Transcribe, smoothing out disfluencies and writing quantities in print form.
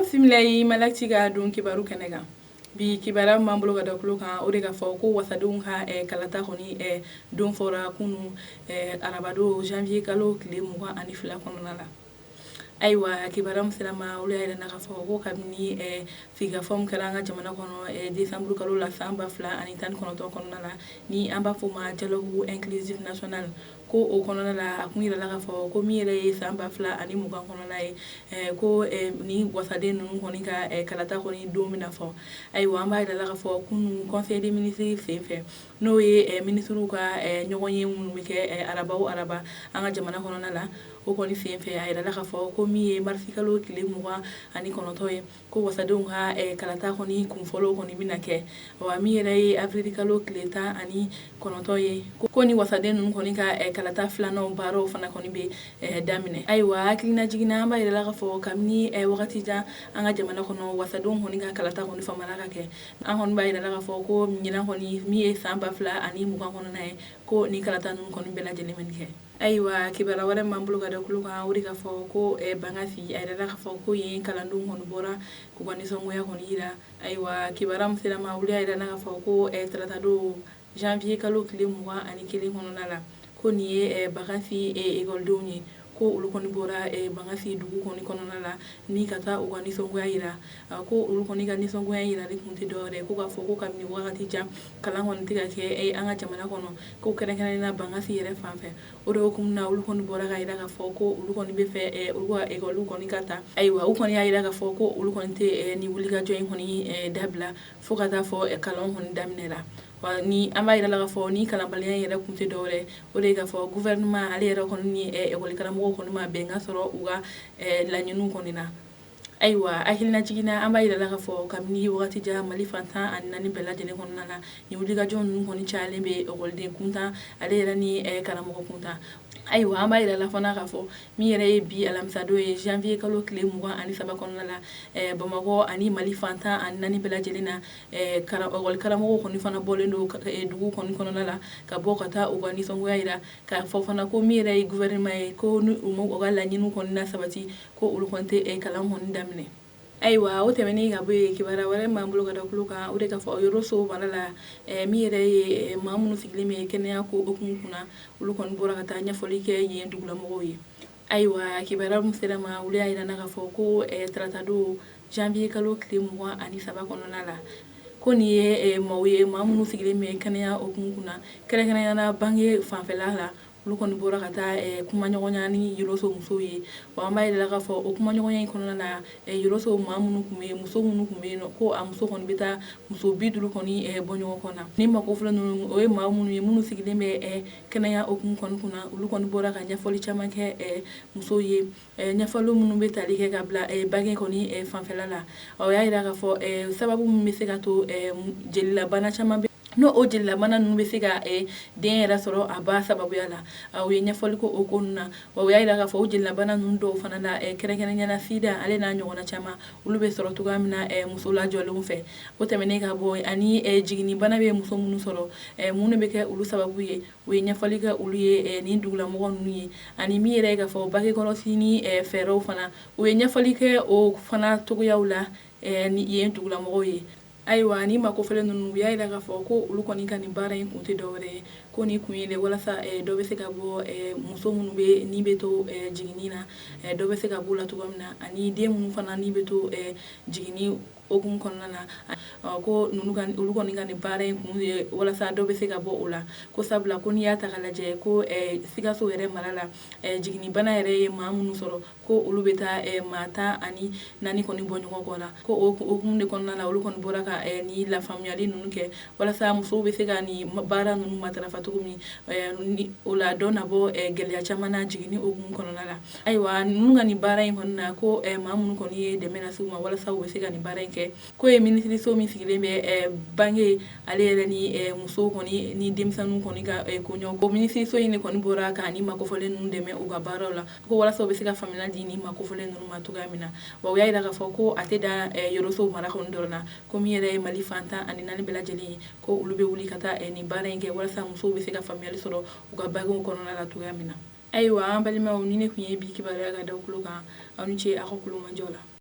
Bisimila i Malakiti ka don kibaru kɛnɛ kan. Bi kibaruya min b'an bolo ka da tulo kan, o de ka fɔ ko wasadenw ka kalata kɔni don fɔra kunun arabadon janvier kalo tile 22 kɔnɔna la. Ayiwa, kibaruya min sera ma, olu y'a yira k'a fɔ ko kabini sigikafɔ min kɛra an ka jamana kɔnɔ décembre kalo la san 2019 kɔnɔna la, ni an b'a fɔ o ma dialogue inclusif national, ko o kɔnɔna la, a kun yirala k'a fɔ ko min yɛrɛ ye san 2020 kɔnɔna ye, ko ni wasaden ninnu kɔni ka kalata kɔni don bɛna fɔ. Ayiwa, an b'a yirala k'a fɔ kunun conseil des ministres sen fɛ, n'o ye minisiriw ka ɲɔgɔn ye minnu bɛ kɛ araba o araba an ka jamana kɔnɔna la, o kɔni sen fɛ, a yirala k'a fɔ ko min ye marisi kalo tile 29 ye, ko wasadenw ka kalata kɔni kunfɔlɔ kɔni bɛna kɛ. Wa min yɛrɛ ye avril kalo tile 19 ye, ko ni wasaden ninnu kɔni ka kalata filanan baaraw fana kɔni bɛ daminɛ. Ayiwa, hakilina jiginna, an b'a yirala k'a fɔ kabini wagati jan an ka jamana kɔnɔ, wasadenw kɔni ka kalata kɔni famana ka kɛ. An kɔni b'a yirala k'a fɔ ko ɲinan kɔni, min ye san 2020 kɔnɔna ye, ko ni kalata ninnu kɔni bɛɛ lajɛlen bɛ kɛ. Ayiwa, kibaruya wɛrɛ m'an bolo ka da tulo kan, o de ka fɔ ko Bankasi, a yirala k'a fɔ ko yen kalandenw kɔni bɔra k'u ka nisɔngoya kɔni yira. Ayiwa, kibaruya min sera ma, olu y'a yira k'a fɔ ko taratadon janvier kalo tile 21 kɔnɔna la, ko nin ye Bankasi ekɔlidenw ye, ko olu kɔni bɔra Bankasi dugu kɔni kɔnɔna la ni ka taa u ka nisɔngoya yira. Ko olu kɔni ka nisɔngoya yirali kun tɛ dɔwɛrɛ ko k'a fɔ ko kabini wagati jan kalan kɔni tɛ ka kɛ an ka jamana kɔnɔ, ko kɛrɛnkɛrɛnnenya la Bankasi yɛrɛ fan fɛ. O de hukumu na, olu kɔni bɔra ka yira k'a fɔ ko olu kɔni bɛ fɛ olu ka ekɔliw kɔni ka ta. Ayiwa, u kɔni y'a yira k'a fɔ ko olu kɔni tɛ nin wulikajɔ in kɔni dabila fo ka taa fɔ kalan kɔni daminɛ la. Wa ni an b'a yira la k'a fɔ ni kalanbaliya yɛrɛ kun tɛ dɔwɛrɛ, o de ye k'a fɔ gouvernement ale yɛrɛ kɔni ni ekɔli karamɔgɔw kɔni ma bɛnkan sɔrɔ u ka laɲiniw kɔni na. Ayiwa, hakilina jiginna, an b'a yira la k'a fɔ kabini wagati jan Mali fan 14 bɛɛ lajɛlen kɔnɔna la, nin wulikajɔ ninnu kɔni cayalen bɛ ekɔliden kuntan ale yɛrɛ ni karamɔgɔ kuntan. Ayiwa, an b'a yira la fana k'a fɔ min yɛrɛ ye bi alamisadon ye janvier kalo tile 23 kɔnɔna la, Bamakɔ ani Mali fan 14 bɛɛ lajɛlen na, ekɔli karamɔgɔw kɔni fana bɔlen don dugu kɔni kɔnɔna la ka bɔ ka taa u ka nisɔngoya yira, k'a fɔ fana ko min yɛrɛ ye gouvernement ye, ko ni u ma u ka laɲiniw kɔni na sabati, ko olu kɔni tɛ kalan kɔni daminɛ. Ayiwa, o tɛmɛnen ka bɔ yen, kibaruya wɛrɛ m'an bolo ka da tulo kan, o de k'a fɔ Yoroso mara la, min yɛrɛ ye maa minnu sigilen bɛ kɛnɛya ko hukumu kunna, olu kɔni bɔra ka taa ɲɛfɔli kɛ yen dugulamɔgɔw ye. Ayiwa, kibaruya min sera ma, olu y'a yira k'a fɔ ko taratadon janvier kalo tile 23 kɔnɔna la, ko nin ye maaw ye, maa minnu sigilen bɛ kɛnɛya hukumu kunna, kɛrɛnkɛrɛnnenya la bange fanfɛla la, olu kɔni bɔra ka taa kumaɲɔgɔnya ni Yoroso musow ye. Wa an b'a yira k'a fɔ o kumaɲɔgɔnya in kɔnɔna la, Yoroso maa minnu tun bɛ yen, muso minnu tun bɛ yen nɔ, ko a muso kɔni bɛ taa muso 50 kɔni bɔ ɲɔgɔn kɔnɔ. Ni mako filɛ ninnu, o ye maa minnu ye minnu sigilen bɛ kɛnɛya hukumu kɔni kunna, olu kɔni bɔra ka ɲɛfɔli caman kɛ musow ye, ɲɛfɔli minnu bɛ tali kɛ ka bila bange kɔni fanfɛla la. O y'a yira k'a fɔ sababu min bɛ se ka to jelilabana caman bɛ, n'o o jelilabana ninnu bɛ se ka den yɛrɛ sɔrɔ a ba sababuya la, u ye ɲɛfɔli ko o ko ninnu na. Wa u y'a yira k'a fɔ o jelilabana ninnu dɔw fana la, kɛrɛnkɛrɛnnenya la sida ale n'a ɲɔgɔnna caman, olu bɛ sɔrɔ cogoya min na muso lajɔlenw fɛ. O tɛmɛnen ka bɔ, ani jiginnibana bɛ muso minnu sɔrɔ, mun de bɛ kɛ olu sababu ye, u ye ɲɛfɔli kɛ olu ye nin dugulamɔgɔ ninnu ye. Ani min yɛrɛ ye k'a fɔ bange kɔlɔsi ni fɛɛrɛw fana, u ye ɲɛfɔli kɛ o fana cogoyaw la ni yen dugulamɔgɔw ye. Ayiwa, ni mako fɛlen ninnu, u y'a yira k'a fɔ ko olu kɔni ka nin baara in kun tɛ dɔwɛrɛ ye, ko nin kun ye de walasa dɔ bɛ se ka bɔ muso minnu bɛ ni bɛ to jiginni na, dɔ bɛ se ka b'u la cogo min na, ani den minnu fana ni bɛ to jiginni hukumu kɔnɔna na, ko ninnu ka olu kɔni ka nin baara in kun ye walasa dɔ bɛ se ka bɔ o la. Ko sabula ko n'i y'a ta k'a lajɛ, ko Sikaso yɛrɛ mara la, jiginnibana yɛrɛ ye maa minnu sɔrɔ, ko olu bɛ taa maa 14 kɔni bɔ ɲɔgɔn kɔ la. Ko o hukumu de kɔnɔna la, olu kɔni bɔra ka nin lafaamuyali ninnu kɛ walasa musow bɛ se ka nin baara ninnu matarafa cogo min, o la dɔ na bɔ gɛlɛya caman na jiginni hukumu kɔnɔna la. Ayiwa, ninnu ka nin baara in kɔni na, ko maa minnu kɔni ye dɛmɛ lase u ma walasa u bɛ se ka nin baara in kɛ, ko ye minisiriso min sigilen bɛ bange ale yɛrɛ ni musow kɔni ni denmisɛnninw kɔni ka koɲɛw, ko minisiriso in de kɔni bɔra ka nin makofɔlen ninnu dɛmɛ u ka baaraw la, ko walasa u bɛ se ka faamuya di nin makofɔlen ninnu ma cogoya min na. Wa u y'a yira k'a fɔ ko a tɛ dan Yoroso mara kɔni dɔrɔn na, ko min yɛrɛ ye Mali fan 14 bɛɛ lajɛlen ye, ko olu bɛ wuli ka taa nin baara in kɛ walasa musow bɛ se ka faamuyali sɔrɔ u ka bangew kɔnɔna la cogoya min na. Ayiwa, an balimaw, ni ne tun ye bi kibaruya ka da tulo kan. Aw ni ce aw ka kulomajɔ la.